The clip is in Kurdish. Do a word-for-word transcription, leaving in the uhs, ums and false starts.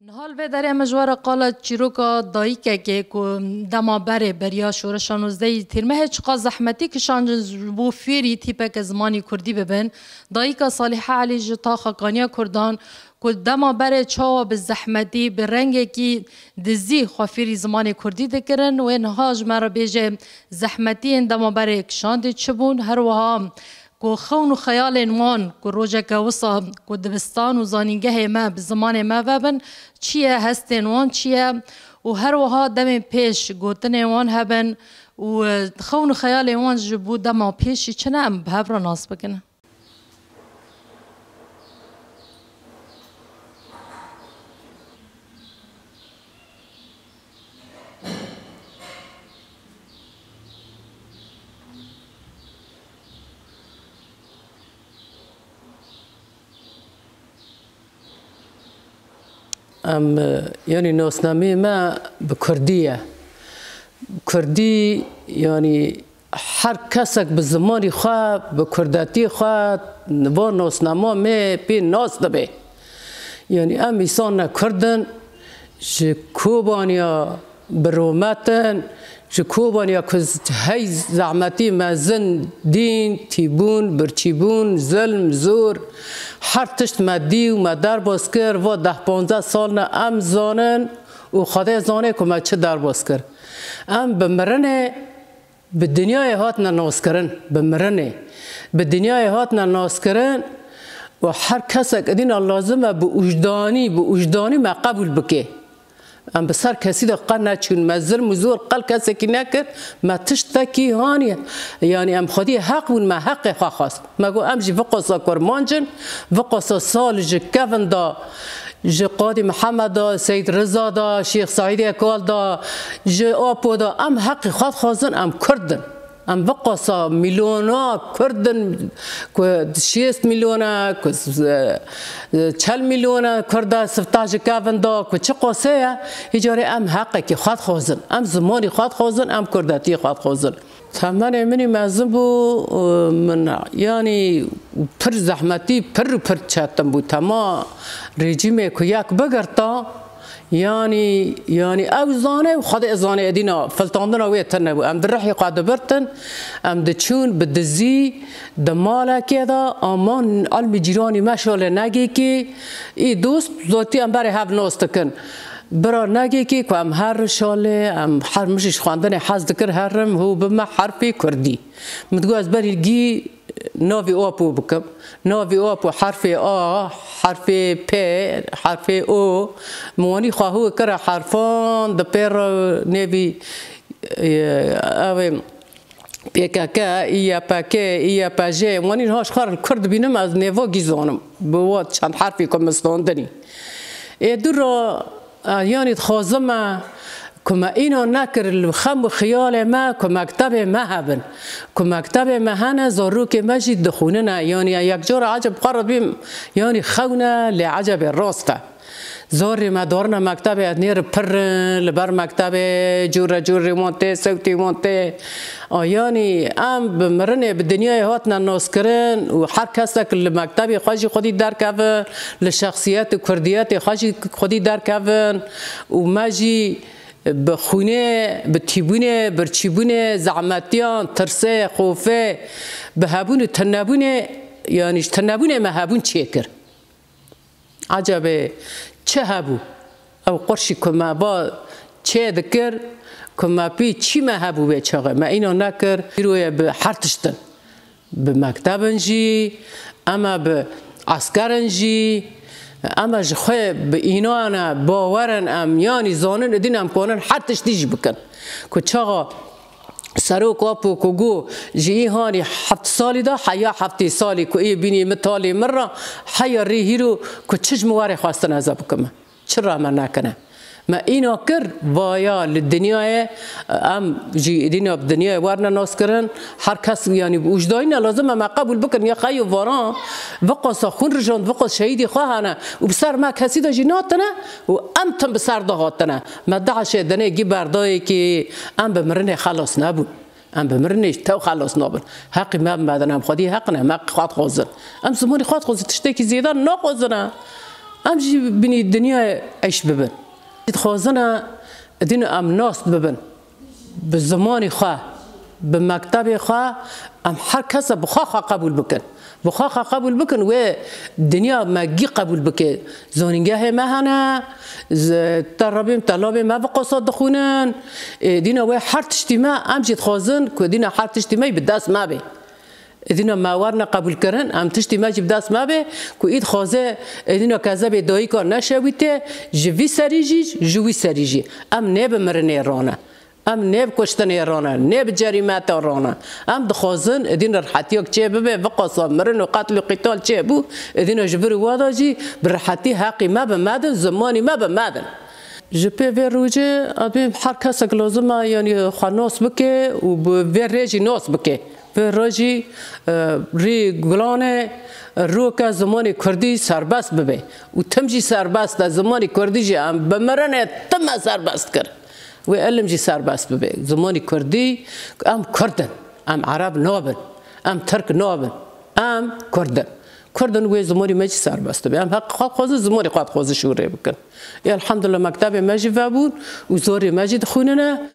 Niha li vê derê me ji we re qala çîroka dayikekê ku dema berê beriya şoreşa nozdehê Tîrmehê çiqas zehmetî kişandin ji bo fêrî tîpeke zimanî kurdî bibin. Dayika Salîhe Elî ji taxa kaniya kurdan ku dema berê çawa bi zehmetî, bi rengekî dizî xwe fêrî zimanê kurdî dikirin, wê niha ji me re bêje zehmetiyên dema berê kişandî çi bûn. Her wiha ku xewn û xeyalên wan ku rojeke wisa ku dibistan û zanîngehê me bi zimanê me vebin, çi ye, hestên wan çi ye û her wiha demên pêş gotinên wan hebin û, e, xewn û xeyalên wan ji bo dema pêşî çi ne, em bi hev re nas bikin. Em, e, yanî nasnameyê me bi kurdî ye. Kurdî, yanî her kesek bi zimanî xwe, bi kurdetî xwe, va nasnama me pê nas dibe. Yanî em îsan ne kurd in, ji Kobaniya bi rûmet in, ji Kobaniya ku hey zehmetî mezin dîn, tîbûn, birçîbûn, zilm, zor, her tişt me dî û me derbas kir, va deh panzdeh sal ne em zanin û Xwedê zane ku me çi derbas kir. Em bi mirinê, bi dinyayê hatine naskirin, bi mirinê. Bi dinyayê hatine naskirin û her kesek edîna lazim e bi ujdanî, bi ujdanî me qebûl bike. Em bi ser kesî de qe neçûn, me zilm û zor qel kesekî nekir, me tiştekî hanî, yanî em xwediyê heq bûn, me heqê xwe xwest. Me got, em jî viqasa kurmanc in, viqasa sal ji kevin da, ji Qadî Mihemed da, Seyd Riza da, Şêx Seîdê Kal da, ji Apo da, em heqê xwe dixwazin, em kurd in. Em viqasa mîlyona kurd in, ku şêst mîlyon e, ku, e, çel mîlyon e kurda sifta ji kevin da, ku çi qasê ye, îcarê em heqekî xwe dixwazin, em zimanî xwe dixwazin, em kurdetiyê xwe dixwazin. Temenê min î mezin bû, e, min, yanî pir zehmetî, pir û pir çetin bû. Tema rejîmê ku yek bigirta, yanî, yanî ew zane û Xwedê zane edîna filtandina wê tune bû. Em di rihê xwe dibirtin, em diçûn bi dizî di malekê de, aman elmî cîranî me şalê negêkê, î dost zotî em berê hev nas dikin. Bira negêkê ku em her şalê, em her, min jî ji xwendinê hez dikir herim hû bime herfê kurdî. Min digot ez berî gî navê Apo bikim. Navê Apo herfê A, herfê P, herfê O. Min wanî xwe hû kire herfan, di pê re nêvî, e, ew ê P K K, Y P K, Y P J, wanî niha ji xwe re li kur dibînim, ez nêva gî zanim. Bi wa çend herfî ku min standinî. Ê dû re, e, yanî dixwazim me ku me îna nekir li xem û xiyalê me ku mektebê me hebin. Ku mektebê me hene, zarokê me jî dixwînine. Yanî yek cara eceb xwe re dibîm, yanî xewn e, lê ecebê rast e. Zarê me darine mektebê, ez nêr pir in, li ber mektebê cûre cûrê wan tê, sewtê wan tê. A, yanî em bi mirinê, bi dinyayê hatine naskirin û her kesek li mektebê xwe jî xwedî derkevin, li şexsiyet û kurdiyetê xwe jî xwedî derkevin û me jî bi xwînê, bi tîbûnê, birçîbûnê, zehmetiyan, tirsê, xofê, bi hebûn û tunebûnê, yanî ji tunebûnê me hebûn çêkir. Ecebê çi hebû? Ew qurşî ku me va çê dikir, ku me pî çî me hebû wê çaxê? Me îna nekir. Îro ye bi her tiştin. Bi mektebin jî, ema bi eskerin jî, ema ji xwe bi înan e, bawer in em, yanî zanin, idîn em kanin her tiştî jî bikin. Ku çaxa Serok Apo ku got, ji îhanî heft salî de heya heftê salî ku ê bînî min talê min re, heya rê hîro ku çi ji min warê xwestin ez ê bikim. Çi re me nekine? Me îna kir, vaya li dinyayê, em jî dîna bi dinyayê werne naskirin, her kes, yanî bi ûjdayî ne lazim e me qebûl bikin, ya xeyo varan, viqasa xwîn rijand, viqas şehîdê xwe hene û bi ser me kesî de jî natine û em tim bi ser de hatine. Me DAIŞê dinê gî berdayê kî em bi mirinê xelas nebûn. Em bi mirinê jî tew xelas nabin. Heqî me bi me din, em xwedî heq ne, em heqî xwe dixwazin. Em zimanî xwe dixwazin, tiştekî zêde naxwazin e. Em jî binî dinyayê eş bibin. Dixwazine dîn em nas bibin. Bi zimanê xwe, bi mektebê xwe, em her kese bi xwe xwe qebûl bikin. Bi xwe xwe qebûl bikin, wê dinya me gî qebûl bike. Zanîngehê me hene, z-, terabîm, telabê me bi qasa dixwînin. Ê, dîna wê her tiştî me, em jî dixwazin ku dîna her tiştî me bi dest me bê. Êdîna me werine qebûlkirin, em tiştî me jî bi dest me bê, ku î dixwaze êdîna kezebê dayika neşewîte, ji vî serî jî, ji wî serî jî. Em nê bi mirinê rane. Em nê bi kuştinê rane, nê bi cerîmeta rane. Em dixwazin êdîna rihetiyek çê bibe, viqasa mirin û qetl û qîtal çê bû, êdîna ji vir û wada jî bi rihetî heqî me bi me din, zimanî me bi me din. Ji pê vê rojê, em her kesek lazim e, yanî xwe nas bike û bi vê rê jî nas bike. Vê rê jî, e, rî gulanê, e, roke zimanê kurdî serbest bibe û tim jî serbest e. Zimanê kurdî jî em bi mirinê tim me serbest kir. Wê ilim jî serbest bibe. Zimanê kurdî, em kurd in. Em ereb nabin. Em tirk nabin. Em kurd in. Kurd in, wê zimanê me jî serbest bibe. Em heq xwe dixwazin, zimanê xwe dixwazin şûrê bikin. Ê, elhamdulillah, mektebê me jî vebûn û zorê me jî dixwînine.